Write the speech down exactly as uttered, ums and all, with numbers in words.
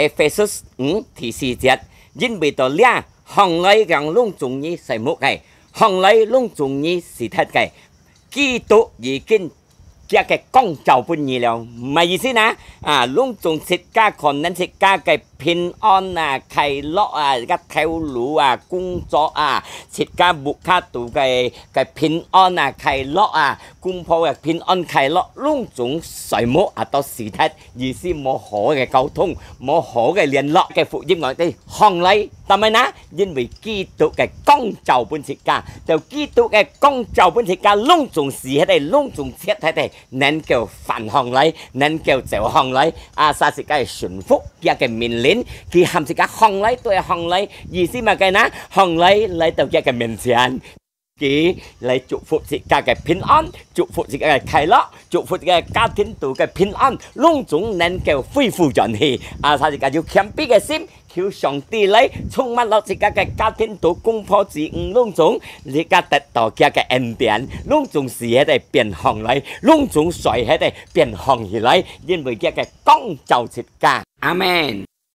Ephesus五第四節，因為到這，䟘來个攏總你睡目个，䟘來攏總你死忒个，基督已經 佢个光照分你了，麼个意思呢？啊，攏總自家可能自家个平安啊、快樂啊、个頭路啊、工作啊、自家屋下肚个个平安啊、快樂啊、公婆个平安快樂，攏總睡目啊到死忒，意思無好个溝通，無好个聯絡。个福音講个䟘來，做麼个呢？因為基督个光照分自家，就基督个光照分自家，攏總死忒个，攏總忒忒个， 能夠翻䟘來，能夠走䟘來，asal自家順服佢个命令，佢喊自家䟘來就會䟘來，意思麼个呢？䟘來來到佢个面前，佢來祝福自家个平安，祝福自家个快樂，祝福自家个家庭肚个平安，攏總能夠恢復元氣。Asal自家有謙卑个心， 求上帝來充滿落自家个家庭肚公婆子女攏總，自家得到佢个恩典，攏總死忒个變䟘來，攏總睡忒个變䟘起來，因為佢个光照自家。阿們。